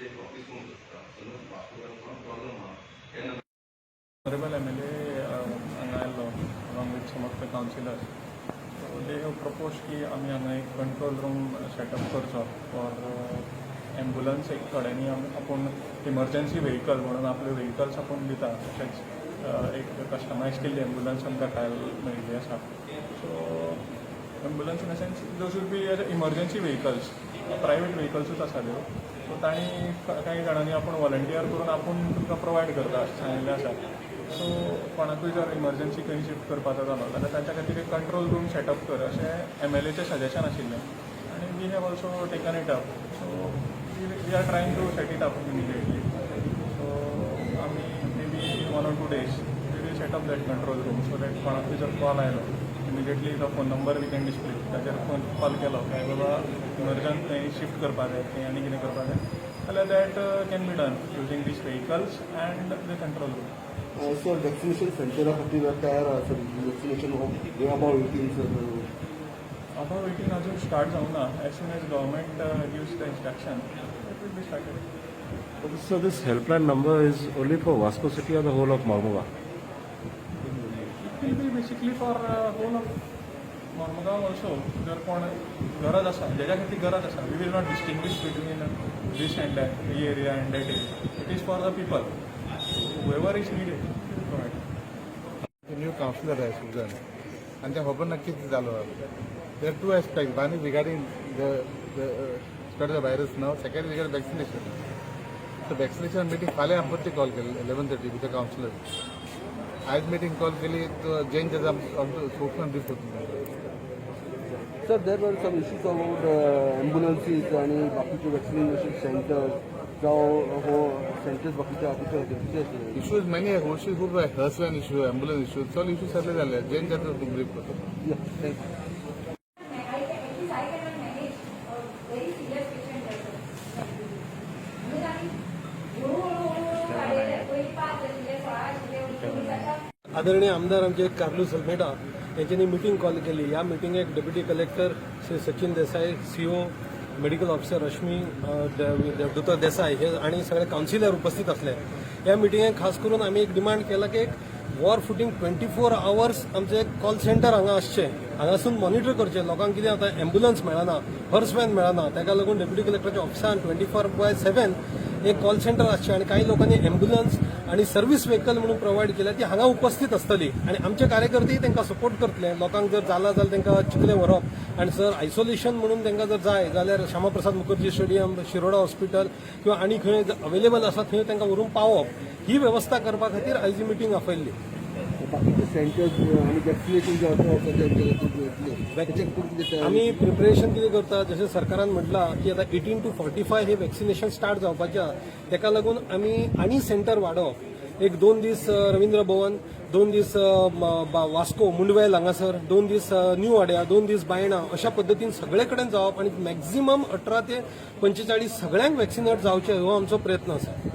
एक ऑफिस करूंक सोदता. समज वास्कोकार कोणाक प्रॉब्लम आहा, हे नंबर ऑनरेबल एमएलए हांगा आयल्लो along with some of the councillors. So they have proposed की आमी हांगा एक कंट्रोल रूम सेटअप करचो फॉर एम्बुलन्स. एक थोड्यांनी आपूण इमर्जन्सी व्हेकल म्हणून आपले व्हेकल्स आपूण दिता. तशेंच एक कस्टमायज केल्ली एम्बुलन्स आमकां काल मेळिल्ली आसा. So ambulance in a sense, those would be emergency vehicles, private व्हेकल्सूच आसा त्यो. सो तांणी कांय जाणांनी आपूण व्हॉलंटियर करून आपूण तुमकां प्रोवायड करता अशें सांगिल्लें आसा. सो कोणाकूय जर इमर्जन्सी खंय शिफ्ट करपाचो जालो जाल्यार तांच्या खातीर एक कंट्रोल रूम सेटअप कर अशें एमएलएचें सजेशन आशिल्लें आनी we have also taken it up. So we are trying to set it up immediately. So आमी maybe in 1 or 2 days we will set up that control room so that कोणाकूय जर call आयलो, immediately तो phone number we can display. ताचेर phone call केलो काय बाबा emergent खंय शिफ्ट करपा जाय, खंय आनी कितें करपा जाय जाल्यार that can be done using these vehicles and the control room. Sir, vaccination सेंटरा खातीर तयार आसा सर? वॅक्सिनेशन हे अबाव 18 सर? अबाव 18 अजून स्टार्ट जावंक ना. As soon as government gives the instruction, it will be started. Okay, so this helpline number is only for Vasco city or the whole of Mormugao? It will be basically for whole of Mormugao also. जर कोण गरज आसा, जेज्या खातीर गरज आसा, we will not distinguish between this and that area and that area. It is for the people, whoever is needed, provide. New councillor आहे सुजन आणि त्या खबर ना कितें जालो. There two aspect. One is regarding the spread the virus now, second regarding vaccination. So vaccination meeting फाल्यां आमी परती कॉल केली 11:30 with the councillor. आयज मिटींग कॉल केली तो जयंत जाता, आमचो स्पोक्समॅन ब्रीफ करता. Sir, there were some issues about ambulances आणि बाकीचे वॅक्सिनेशन सेंटर्स जावं हो सेंटर्स बाकीचे आसा ते कशे आसले? इश्यूज मेनी इश्यूज खूब, hearse van issue, ambulance issue, सगळे इश्यू सगळे जाले. जयंत जाता ब्रीफ करता. Thank you. At least I cannot manage a very serious patient also. म्हणून आमी हळूहळू हळूहळू वाडयले. पयलीं पांच आशिल्ले, 16 आशिल्ले, 19 आतां. आदरणीय आमदार आमचे कार्लूस अल्मेडा यांच्यानी मिटींग कॉल केली. ह्या मिटिंगेक deputy collector Shri Sachin Desai, CO, medical officer Rashmi Devdoot Desai हे आणि सगळे काउन्सिलर उपस्थित असले. ह्या मिटिंगेक खास करून आमी एक डिमांड केला की एक वॉर फुटींग 24 आवर्स आमचे एक कॉल सेंटर हांगा आसचे, हांगासून मॉनिटर करचे. लोकांक कितें जाता, एम्बुलन्स मेळना, हर्स व्हॅन मेळना, ताका लागून डेप्युटी कलेक्टराच्या ऑफिसान 24/7 एक कॉल सेंटर आसचें आनी काही लोकांनी एम्ब्युलन्स आणि सर्व्हिस व्हेकल म्हणून प्रोवायड केल्या, ती हांगा उपस्थित आसतली आणि आमचे कार्यकर्तेय तांकां सपोर्ट करतले. लोकांक जर जाला जाल्यार तांकां चिखले व्हरप आणि जर आयसोलेशन म्हणून तांकां जर जाय जाल्यार श्यामाप्रसाद मुखर्जी स्टेडियम, शिरोडा हॉस्पिटल किंवा आनी खंय अवेलेबल आसा थंय तांकां व्हरून पावप, ही वेवस्था करपा खातीर आयज ही मिटींग आपयल्ली. बाकीचे सेंटर्स आणि वॅक्सिनेशन जे आसा तेंचे खातीर कितें तयारी? आमी प्रिपरेशन कितें करता, जशें सरकारान म्हटलां की आतां 18 टू 45 हे वॅक्सिनेशन स्टार्ट जावपाचें आहा, तेका लागून आमी आनी सेंटर वाडोवप. एक दोन दीस रवींद्र भवन, दोन दीस वास्को मुंडवेल हांगासर, दोन दीस न्यू वाड्या, दोन दीस बायणा, अशा पद्दतीन सगळे कडेन जावप आनी मॅक्झिमम 18 ते 45 सगळ्यांक वॅक्सिनेट जावचें हो आमचो प्रयत्न आसा.